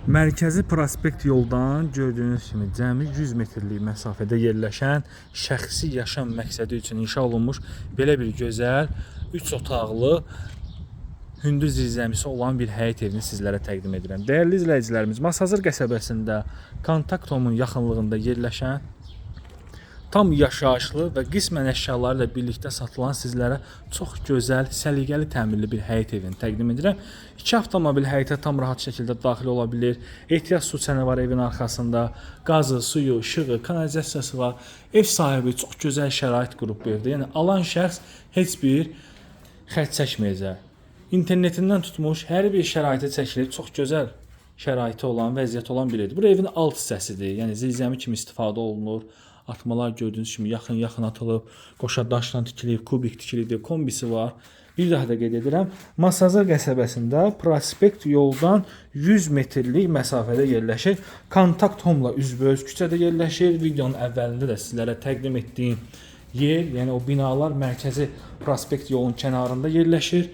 Mərkəzi prospekt yoldan gördüyünüz kimi cəmi 100 metrlik məsafədə yerləşən şəxsi yaşam məqsədi üçün inşa olunmuş belə bir gözəl 3 otaqlı hündür zirzəmisi olan bir həyət evini sizlərə təqdim edirəm. Dəyərli izləyicilərimiz, Masazır qəsəbəsində Kontakt Home-un yaxınlığında yerləşən tam yaşayışlı və qismən əşyaları ilə birlikdə satılan sizlərə çox gözəl, səliqəli təmirli bir həyət evini təqdim edirəm. İki avtomobil həyətə tam rahat şəkildə daxil ola bilir. Ehtiyat su çəni var evin arxasında. Qazı, suyu, işığı, kanalizasiyası var. Ev sahibi çox gözəl şərait qurub bu evdə. Yəni alan şəxs heç bir xərc çəkməyəcək. İnternetindən tutmuş hər bir şəraitə çəkilib çox gözəl şəraiti olan, vəziyyəti olan bir evdir. Bu evin alt hissəsidir. Yəni zirzəmi kimi istifadə olunur. Atmalar gördüyünüz kimi yaxın-yaxın atılıb, qoşa daşla tikilib, kubik tikilibdir, kombisi var. Bir daha da qeyd edirəm, Masazır qəsəbəsində prospekt yoldan 100 metrlik məsafədə yerləşir. Kontakt Home-la üzbəüz küçədə yerləşir. Videonun əvvəlində də sizlərə təqdim etdiyim yer, yəni o binalar mərkəzi prospekt yolun kənarında yerləşir.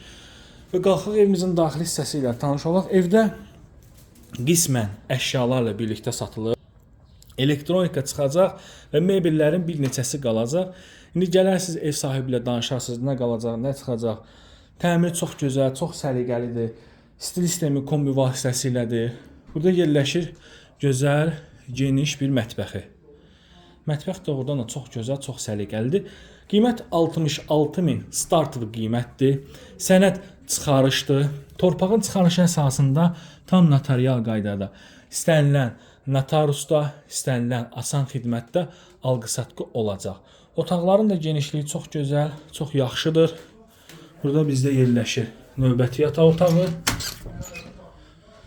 Və qalxıq evimizin daxili hissəsi ilə tanış olaq. Evdə qismən əşyalarla birlikdə satılır. Elektronika çıxacaq və mebellərin bir neçəsi qalacaq. İndi gələrsiniz ev sahibi ilə danışarsınız, nə qalacaq, nə çıxacaq. Təmiri çox gözəl, çox səliqəlidir. Stil sistemi kombi vasitəsilədir. Burada yerləşir gözəl, geniş bir mətbəxi. Mətbəx doğrudan da çox gözəl, çox səliqəlidir. Qiymət 66 min startlı qiymətdir. Sənəd çıxarışdır. Torpağın çıxarışı əsasında tam notarial qaydada istənilən notariusda, istənilən asan xidmətdə alqı-satqı olacaq. Otaqların da genişliyi çox gözəl, çox yaxşıdır. Burada bizdə yerləşir növbəti yataq otağı.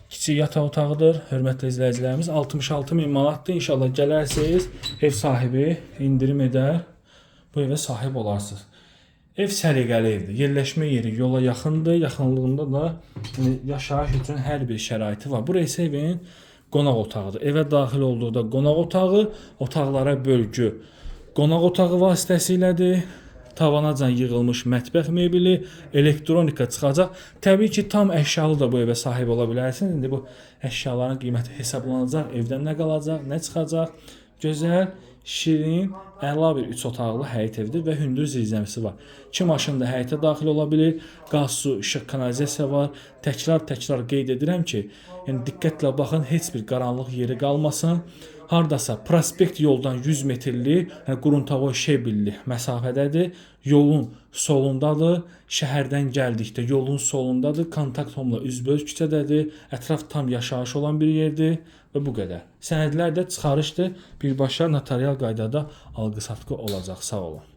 Kiçik yataq otağıdır. Hörmətli izləyicilərimiz, 66 min manatdır. İnşallah gələrsiniz, ev sahibi indirim edər. Bu evə sahib olarsınız. Ev səliqəli evdir. Yerləşmə yeri yola yaxındır. Yaxınlığında da yəni, yaşayış üçün hər bir şəraiti var. Burası evin qonaq otağıdır. Evə daxil olduqda qonaq otağı, otaqlara bölgü qonaq otağı vasitəsilədir. Tavanacan yığılmış mətbəx mebeli, elektronika çıxacaq. Təbii ki, tam əşyalı da bu evə sahib ola bilərsiniz. İndi bu əşyaların qiyməti hesablanacaq, evdən nə qalacaq, nə çıxacaq. Gözəl, şirin, əla bir 3 otaqlı həyət evidir və hündür zirzəmisi var. İki maşın da həyətə daxil ola bilir. Qaz, su, işıq, kanalizasiya var. Təkrar-təkrar qeyd edirəm ki, yəni diqqətlə baxın, heç bir qaranlıq yeri qalmasın. Hardasa prospekt yoldan 100 metrlik, yəni Quruntavoy Şebilli məsafədədir. Yolun solundadır. Şəhərdən gəldikdə yolun solundadır. Kontakt Home-la üzbəüz küçədədir. Ətraf tam yaşayış olan bir yerdir və bu qədər. Sənədlər də çıxarışdır. Birbaşa notarial qaydada alqı-satqı olacaq. Sağ olun.